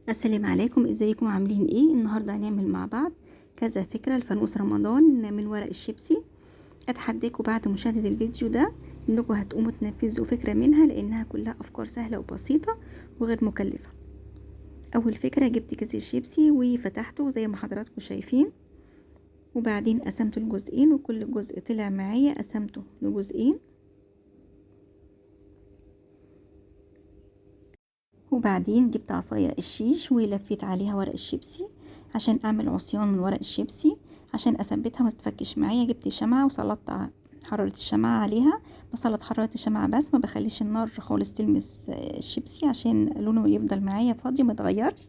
السلام عليكم، ازيكم عاملين ايه؟ النهارده هنعمل مع بعض كذا فكرة لفانوس رمضان من ورق الشيبسي. اتحداكم بعد مشاهده الفيديو ده انكم هتقوموا تنفذوا فكرة منها، لانها كلها افكار سهلة وبسيطة وغير مكلفة. اول فكرة، جبت كيس الشيبسي وفتحته زي ما حضراتكم شايفين، وبعدين قسمته لجزئين، وكل جزء طلع معايا قسمته لجزئين. وبعدين جبت عصاية الشيش ولفيت عليها ورق الشيبسي عشان اعمل عصيان من ورق الشيبسي عشان اثبتها ما تتفكش معايا. جبت شمعة وسلطت حرارة الشمعة عليها، بسلط حرارة الشمعة بس، ما بخليش النار خالص تلمس الشيبسي عشان لونه يفضل معايا فاضي ما يتغيرش.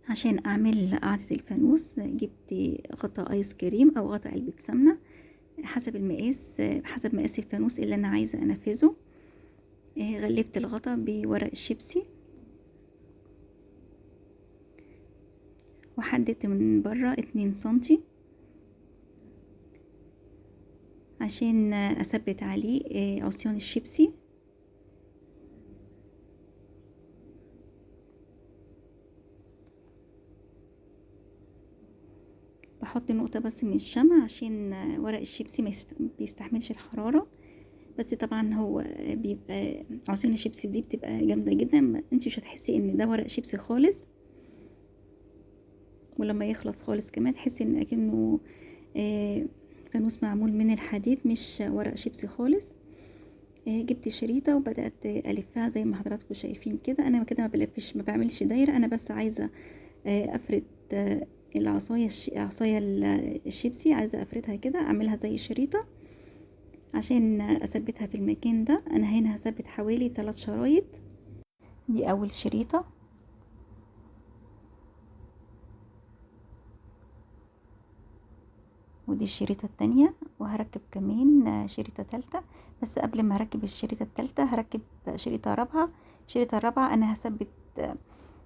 عشان اعمل قاعدة الفانوس جبت غطا ايس كريم او غطا علبة سمنة حسب المقاس، حسب مقاس الفانوس اللي انا عايزة انفذه. غلفت الغطا بورق الشيبسي وحددت من بره 2 سنتي عشان اثبت عليه عصيان الشيبسي. بحط نقطة بس من الشمع عشان ورق الشيبسي ما بيستحملش الحرارة، بس طبعا هو بيبقى عصيان الشيبسي دي بتبقى جامدة جدا، انت مش هتحسي ان ده ورق شيبسي خالص. ولما يخلص خالص كمان تحسي ان اكنه فانوس معمول من الحديد مش ورق شيبسي خالص. جبت شريطة وبدأت ألفها زي ما حضراتكم شايفين كده. انا كده ما بلفش، ما بعملش دايرة، انا بس عايزة افرد العصاية عصاية الشيبسي، عايزة افردها كده اعملها زي شريطة عشان اثبتها في المكان ده. انا هنا هثبت حوالي 3 شرايط. دي اول شريطة، ودي الشريطة التانية، وهركب كمان شريطة تالتة. بس قبل ما هركب الشريطة التالتة هركب شريطة رابعة. الشريطة الرابعة انا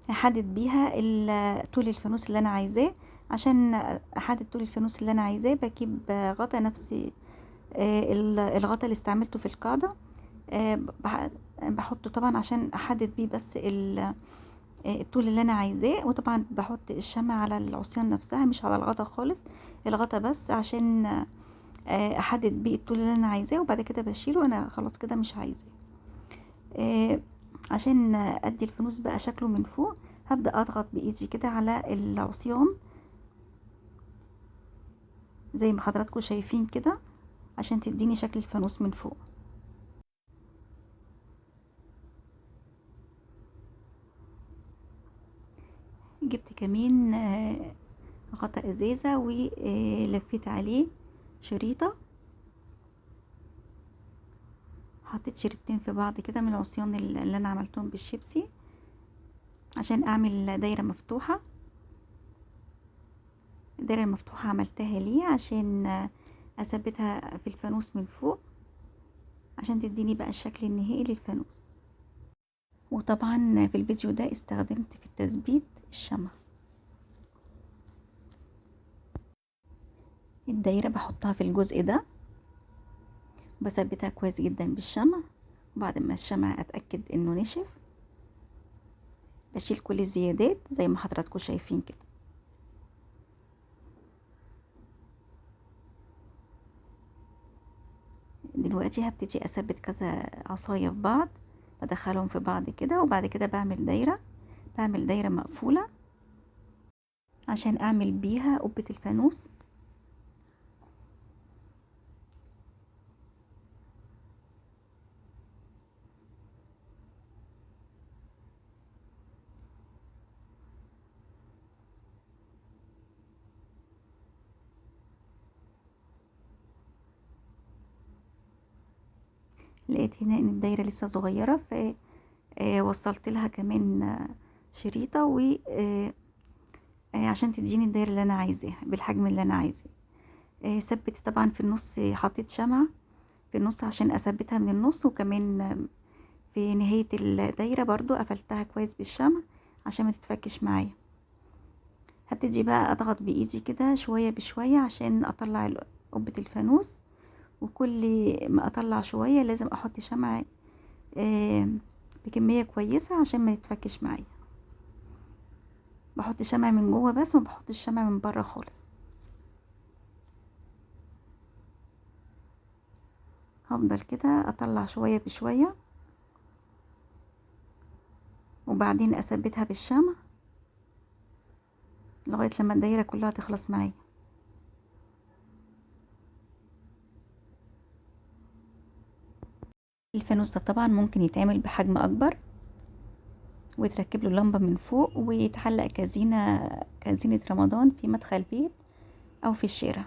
هحدد بيها طول الفانوس اللي انا عايزاه. عشان احدد طول الفانوس اللي انا عايزاه بجيب غطا نفس الغطا اللي استعملته في القاعدة، بحطه طبعا عشان احدد بيه بس الطول اللي انا عايزاه. وطبعا بحط الشمع على العصيان نفسها مش على الغطا خالص، الغطا بس عشان احدد بيه الطول اللي انا عايزاه، وبعد كده بشيله انا خلاص كده مش عايزاه. عشان ادي الفانوس بقى شكله من فوق هبدأ اضغط بايدي كده على العصيان زي ما حضراتكم شايفين كده عشان تديني شكل الفانوس من فوق. جبت كمان غطا ازازة ولفيت عليه شريطة، حطيت شريطتين في بعض كده من العصيان اللي انا عملتهم بالشيبسي عشان اعمل دايرة مفتوحة. الدايرة المفتوحة عملتها ليه؟ عشان اثبتها في الفانوس من فوق عشان تديني بقى الشكل النهائي للفانوس. وطبعا في الفيديو ده استخدمت في التثبيت الشمع. الدايرة بحطها في الجزء ده بثبتها كويس جدا بالشمع، وبعد ما الشمع اتأكد انه نشف بشيل كل الزيادات زي ما حضراتكم شايفين كده. دلوقتي هبتدي اثبت كذا عصاية في بعض، بدخلهم في بعض كده، وبعد كده بعمل دايرة مقفولة عشان اعمل بيها قبة الفانوس. لقيت هنا ان الدايرة لسه صغيرة فوصلت لها كمان شريطة و عشان تديني الدايرة اللي انا عايزاها بالحجم اللي انا عايزاه. ثبت طبعا في النص، حطيت شمعة في النص عشان اثبتها من النص، وكمان في نهاية الدايرة برضو قفلتها كويس بالشمع عشان ما تتفكش معايا. هبتدي بقى اضغط بايدي كده شوية بشوية عشان اطلع قبة الفانوس، وكل ما اطلع شوية لازم احط شمع بكمية كويسة عشان ما يتفكش معايا. بحط شمع من جوه بس، ما بحطش شمع من بره خالص. هفضل كده اطلع شوية بشوية، وبعدين اثبتها بالشمع لغاية لما الدايرة كلها تخلص معايا. الفانوس ده طبعا ممكن يتعمل بحجم اكبر، ويتركب له لمبة من فوق، ويتعلق كزينة رمضان في مدخل البيت او في الشارع.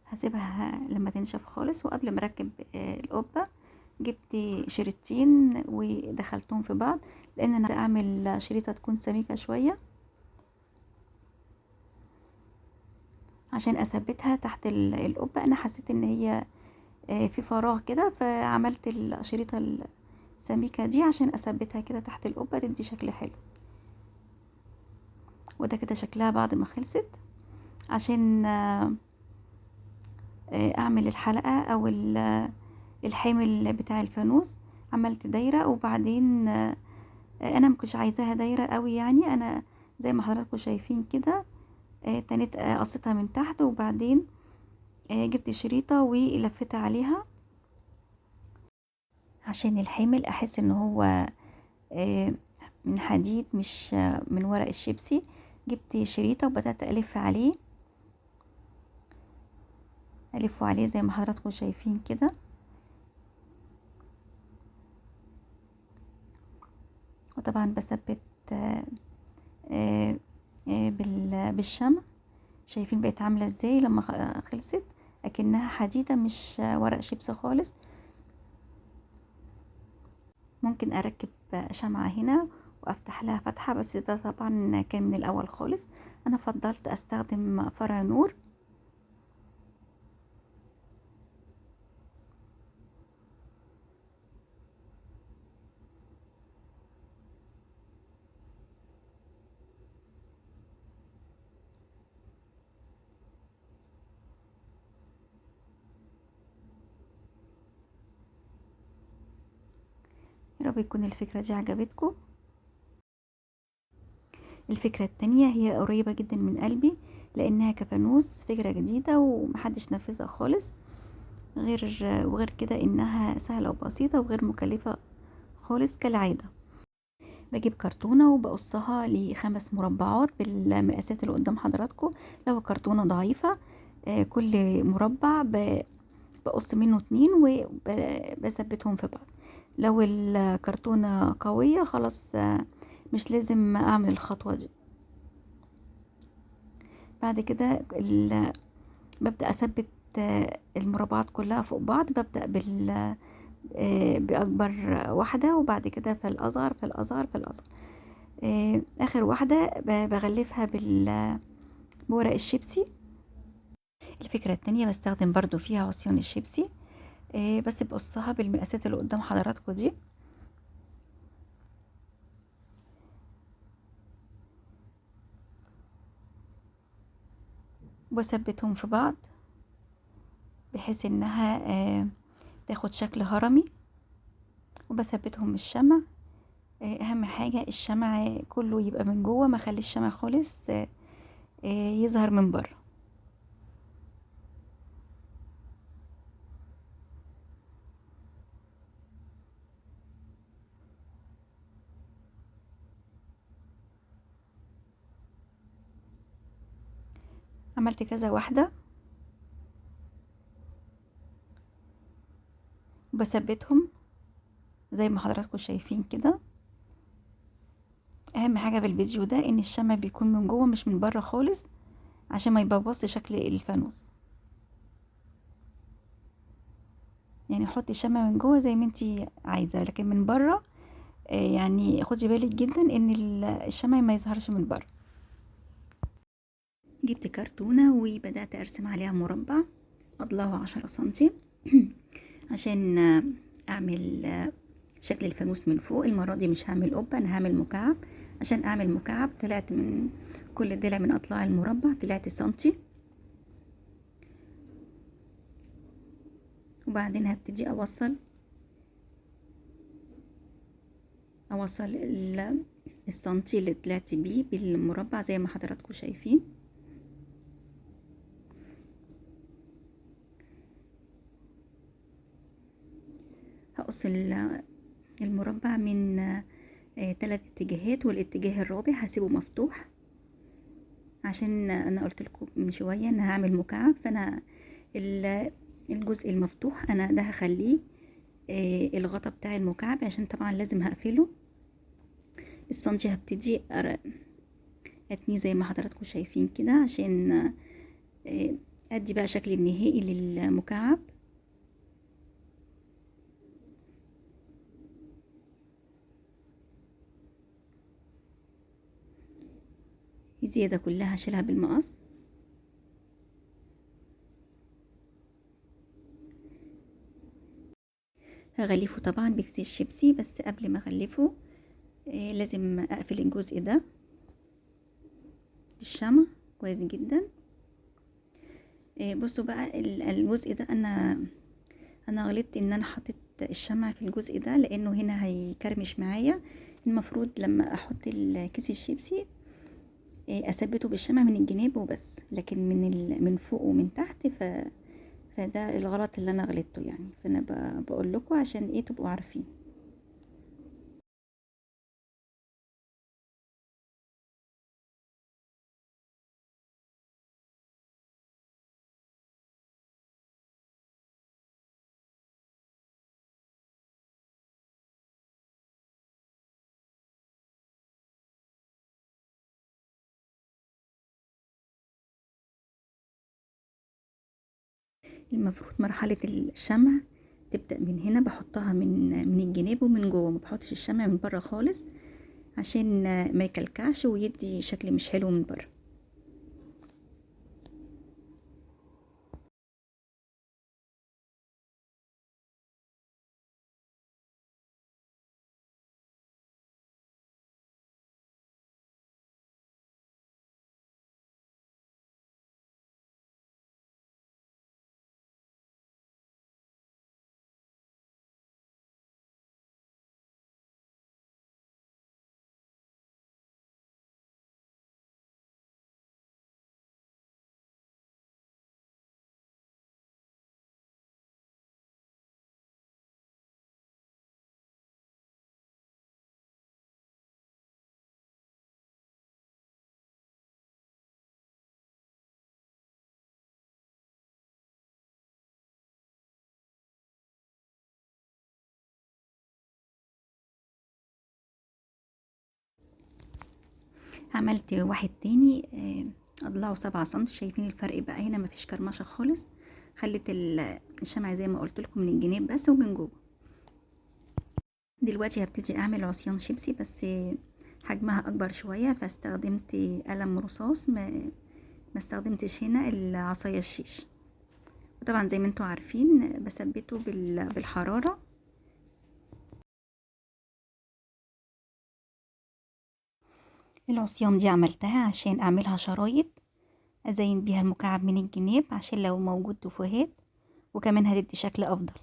هسيبها لما تنشف خالص. وقبل ما اركب القبة جبت شريطتين ودخلتهم في بعض، لان انا اعمل شريطة تكون سميكة شوية عشان اثبتها تحت القبة. انا حسيت ان هي في فراغ كده، فعملت الشريطة السميكة دي عشان اثبتها كده تحت القبة، تدي شكل حلو. وده كده شكلها بعد ما خلصت. عشان اعمل الحلقة او الحامل بتاع الفانوس، عملت دايرة. وبعدين انا ما كنتش عايزاها دايرة قوي، يعني انا زي ما حضراتكم شايفين كده تنيت قصيتها من تحت، وبعدين جبت شريطة ولفتها عليها عشان الحامل احس ان هو من حديد مش من ورق الشيبسي. جبت شريطة وبدأت الف عليه، الفه عليه زي ما حضراتكم شايفين كده. وطبعا بثبت بالشمع. شايفين بقت عاملة ازاي لما خلصت، اكنها حديدة مش ورق شيبس خالص. ممكن اركب شمعة هنا وافتح لها فتحة، بس ده طبعا كان من الاول خالص. انا فضلت استخدم فرع نور. يا رب يكون الفكرة دي عجبتكم. الفكرة التانية هي قريبة جدا من قلبي، لانها كفانوس فكرة جديدة ومحدش نفذها خالص، وغير كده انها سهلة وبسيطة وغير مكلفة خالص كالعادة. بجيب كرتونة وبقصها ل5 مربعات بالمقاسات اللي قدام حضراتكم. لو الكرتونة ضعيفة كل مربع بقص منه 2 وبثبتهم في بعض. لو الكرتونة قوية خلاص مش لازم اعمل الخطوة دي. بعد كده ببدأ اثبت المربعات كلها فوق بعض. ببدأ بأكبر واحدة، وبعد كده في الأصغر في الأصغر في الأصغر. آخر واحدة بغلفها بورق الشيبسي. الفكرة التانية بستخدم برضو فيها عصيان الشيبسي، بس بقصها بالمقاسات اللي قدام حضراتكم دي. وثبتهم في بعض بحيث انها تاخد شكل هرمي، وبثبتهم بالشمع. اهم حاجة الشمع كله يبقى من جوه، ما اخليش الشمع خالص يظهر من بره. عملت كذا واحدة وبثبتهم زي ما حضراتكم شايفين كده. اهم حاجة في الفيديو ده ان الشمع بيكون من جوه مش من بره خالص، عشان ما يبوظش شكل الفانوس. يعني حطي الشمع من جوه زي ما انتي عايزه، لكن من بره يعني خدي بالك جدا ان الشمع ما يظهرش من بره. جبت كرتونة وبدأت ارسم عليها مربع اضلاعه 10 سنتي عشان اعمل شكل الفانوس من فوق. المرة دي مش هعمل قبة، انا هعمل مكعب. عشان اعمل مكعب طلعت من كل ضلع من اضلاع المربع طلعت سنتي، وبعدين هبتدي اوصل السنتي اللي طلعت بيه بالمربع زي ما حضراتكم شايفين. هقص المربع من 3 اتجاهات، والاتجاه الرابع هسيبه مفتوح عشان انا قلت لكم من شوية ان هعمل مكعب، فانا الجزء المفتوح انا ده هخليه الغطا بتاع المكعب، عشان طبعا لازم هقفله. السنتي هبتدي اتنيه زي ما حضراتكم شايفين كده عشان ادي بقى شكل النهائي للمكعب. الزيادة كلها هشيلها بالمقص. هغلفه طبعا بكيس الشيبسي، بس قبل ما اغلفه لازم اقفل الجزء ده بالشمع كويس جدا. بصوا بقى الجزء ده انا غلطت ان انا حطيت الشمع في الجزء ده لانه هنا هيكرمش معايا. المفروض لما احط الكيس الشيبسي اثبته بالشمع من الجناب وبس، لكن من فوق ومن تحت فده الغلط اللي انا غلطته يعني، فانا بقول لكم عشان ايه تبقوا عارفين. المفروض مرحلة الشمع تبدأ من هنا، بحطها من الجناب ومن جوه، ما بحطش الشمع من بره خالص عشان ما يكلكعش ويدي شكل مش حلو من بره. عملت واحد تاني اضلاعه 7 سم، شايفين الفرق بقى هنا مفيش كرمشه خالص، خليت الشمع زي ما قلت لكم من الجناب بس ومن جوه. دلوقتي هبتدي اعمل عصيان شيبسي بس حجمها اكبر شوية، فاستخدمت قلم رصاص، ما استخدمتش هنا العصاية الشيش. وطبعا زي ما انتم عارفين بثبته بالحرارة. العصيان دي عملتها عشان اعملها شرايط ازين بيها المكعب من الجناب عشان لو موجود دفوهات، وكمان هتدي شكل افضل.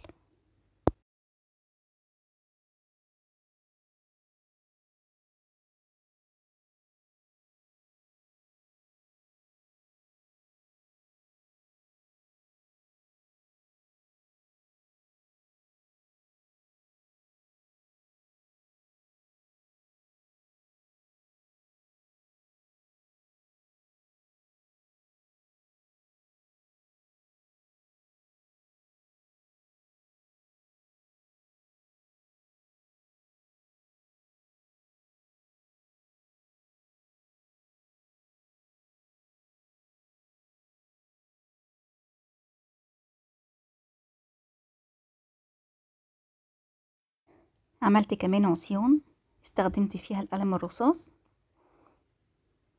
عملت كمان عصيان استخدمت فيها القلم الرصاص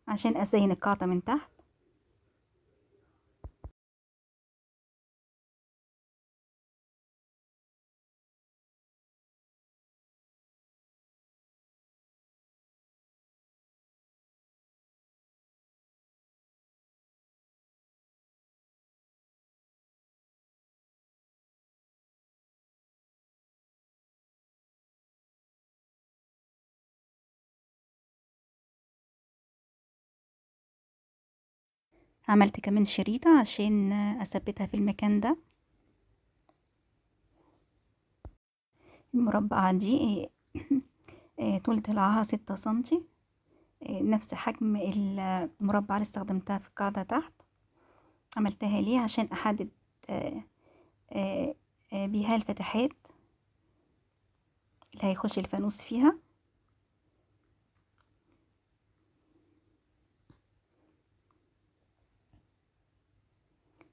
عشان ازين القاعدة من تحت. عملت كمان شريطة عشان اثبتها في المكان ده. المربعة دي طول ضلعها 6 سنتي، نفس حجم المربعة اللي استخدمتها في القاعدة تحت. عملتها ليه؟ عشان احدد بيها الفتحات اللي هيخش الفانوس فيها.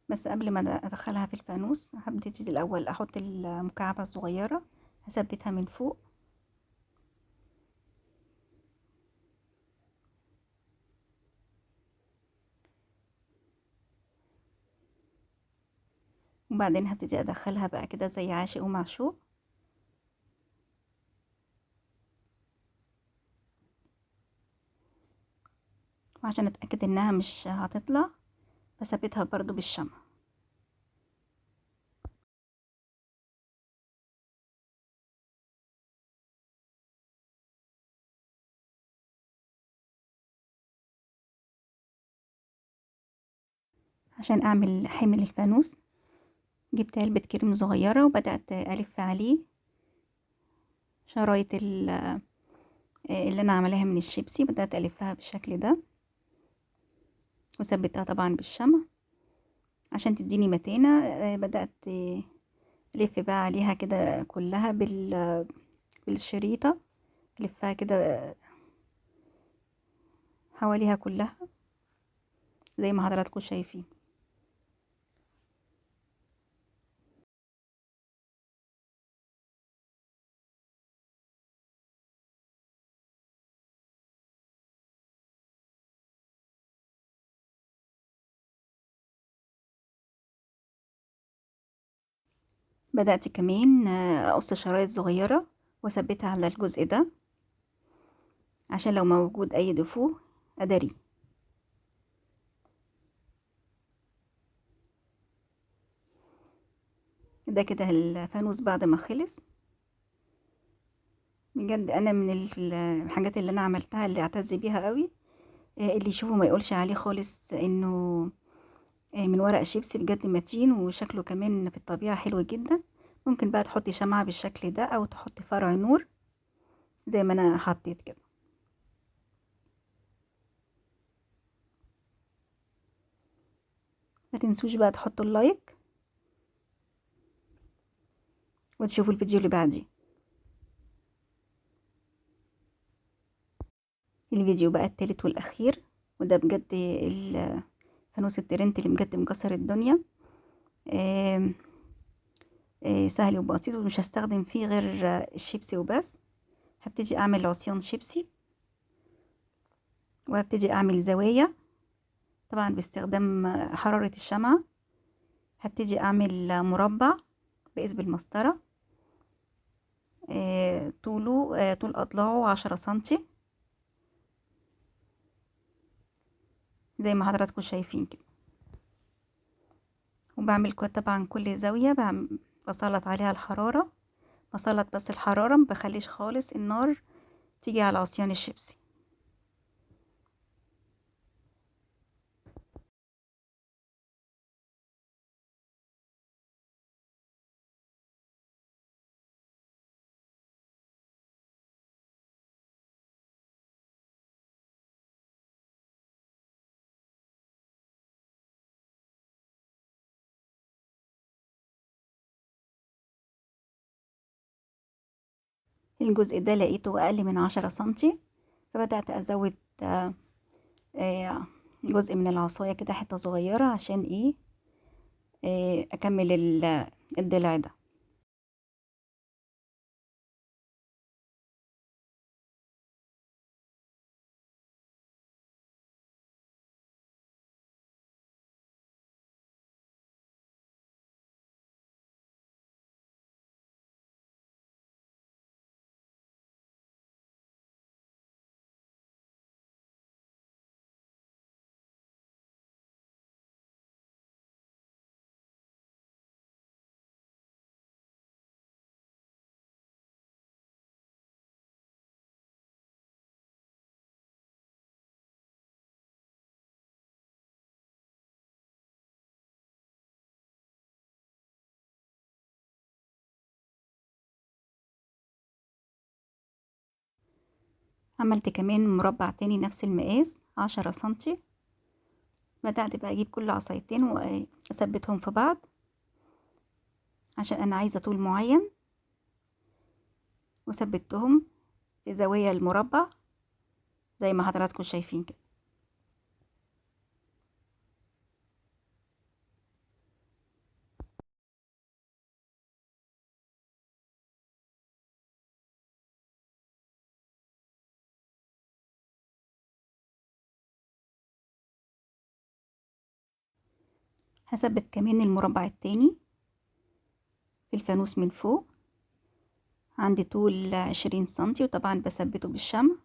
بس قبل ما ادخلها في الفانوس هبتدي الاول احط المكعبة الصغيرة، هثبتها من فوق. وبعدين هبتدي ادخلها بقى كده زي عاشق ومعشوق. وعشان اتاكد انها مش هتطلع بثبتها برضو بالشمع. عشان اعمل حمل الفانوس جبت علبة كريم صغيرة وبدأت ألف عليه شرايط اللي أنا عملاها من الشيبسي، بدأت ألفها بالشكل ده وثبتها طبعا بالشمع عشان تديني متانة. بدأت ألف بقى عليها كده كلها بالشريطة، ألفها كده حواليها كلها زي ما حضراتكم شايفين. بدأت كمان أقص شرايط صغيرة وأثبتها على الجزء ده عشان لو موجود أي دفو أداريه. ده كده الفانوس بعد ما خلص. بجد أنا من الحاجات اللي أنا عملتها اللي اعتز بيها قوي، اللي يشوفه ما يقولش عليه خالص إنه من ورق شيبسي، بجد متين وشكله كمان في الطبيعة حلو جدا. ممكن بقى تحطي شمعة بالشكل ده او تحطي فرع نور زي ما انا حطيت كده. ما تنسوش بقى تحطوا اللايك وتشوفوا الفيديو اللي بعديه. الفيديو بقى التالت والاخير، وده بجد فانوس الترنت اللي بجد مكسر الدنيا. آم آم سهل وبسيط ومش هستخدم فيه غير الشيبسي وبس. هبتدي اعمل عصيان شيبسي وهبتدي اعمل زوايا طبعا باستخدام حرارة الشمعة. هبتدي اعمل مربع بقيس بالمسطرة، طوله طول اضلاعه 10 سنتي زي ما حضراتكم شايفين كده. وبعمل طبعا كل زاوية بسلط عليها الحرارة، بسلط بس الحرارة، ما بخليش خالص النار تيجي على عصيان الشيبسي. الجزء ده لقيته اقل من 10 سنتي، فبدأت ازود جزء من العصاية كده حتة صغيرة عشان ايه اكمل الضلع ده. عملت كمان مربع تاني نفس المقاس 10 سنتي. بدأت بقى اجيب كل عصايتين واثبتهم في بعض عشان انا عايزة طول معين، وثبتهم في زوايا المربع زي ما حضراتكم شايفين كده. هثبت كمان المربع التاني في الفانوس من فوق، عندي طول 20 سنتي، وطبعا بثبته بالشمع.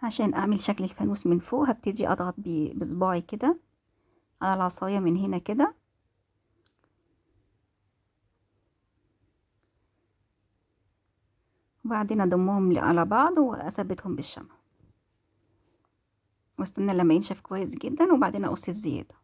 عشان اعمل شكل الفانوس من فوق هبتدي اضغط بصباعي كده على العصاية من هنا كده، وبعدين اضمهم على بعض واثبتهم بالشمع، واستنى لما ينشف كويس جدا وبعدين اقص الزيادة.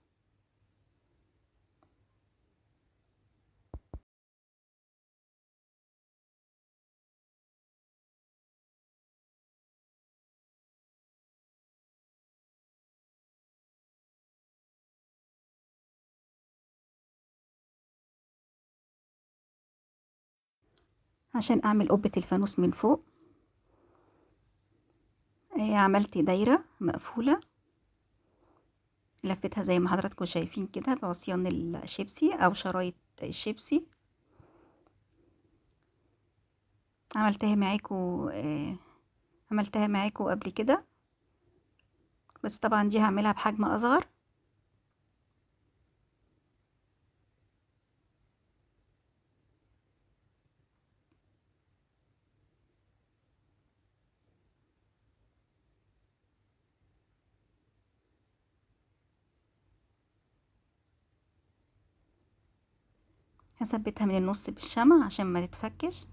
عشان اعمل قبة الفانوس من فوق عملت دايرة مقفولة، لفتها زي ما حضراتكم شايفين كده بعصيان الشيبسي او شرايط الشيبسي. عملتها معاكو قبل كده، بس طبعا دي هعملها بحجم اصغر. هثبتها من النص بالشمع عشان ما تتفكش،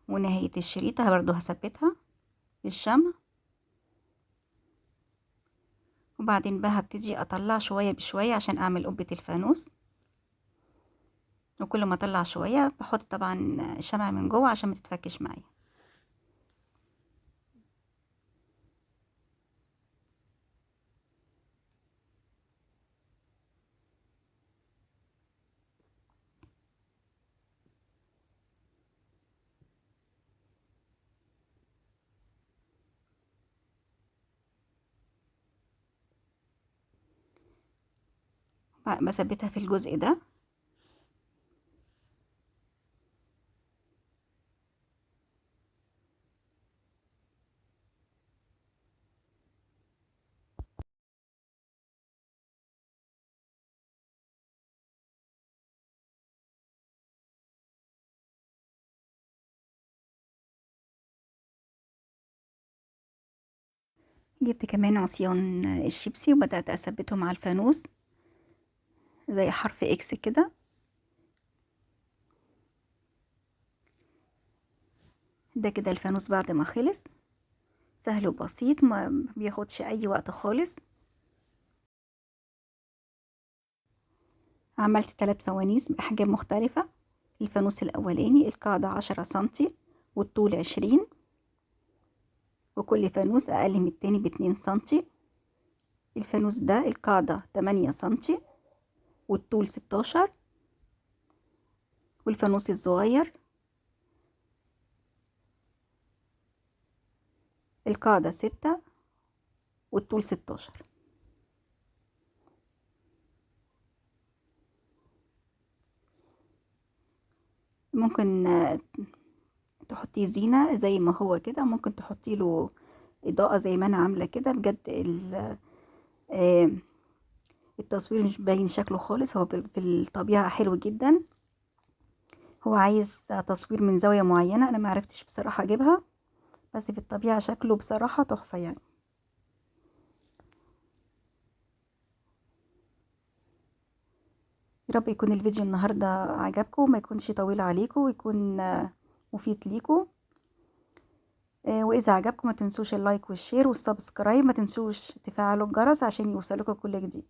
ونهاية الشريطة برضو هثبتها بالشمع. وبعدين بقى هبتدي اطلع شوية بشوية عشان اعمل قبة الفانوس، وكل ما اطلع شوية بحط طبعا الشمع من جوه عشان ما تتفكش معايا. بثبتها في الجزء ده. جبت كمان عصيان الشيبسي وبدأت أثبتهم على الفانوس زي حرف X كده. ده كده الفانوس بعد ما خلص، سهل وبسيط، ما بياخدش اي وقت خالص. عملت 3 فوانيس باحجام مختلفة. الفانوس الاولاني القاعدة 10 سنتي والطول 20، وكل فانوس اقل من التاني ب2 سنتي. الفانوس ده القاعدة 8 سنتي والطول 16، والفانوس الصغير القاعدة 6 والطول 16. ممكن تحطيه زينة زي ما هو كده، ممكن تحطي له إضاءة زي ما أنا عاملة كده. بجد التصوير مش باين شكله خالص، هو في الطبيعة حلو جدا. هو عايز تصوير من زاوية معينة، أنا ما عرفتش بصراحة أجيبها، بس في الطبيعة شكله بصراحة تحفة يعني. يا رب يكون الفيديو النهاردة عجبكم، ما يكونش طويل عليكم، ويكون مفيد ليكم. وإذا عجبكم ما تنسوش ال like وال share وال subscribe، ما تنسوش تفعلوا الجرس عشان يوصلكم كل جديد.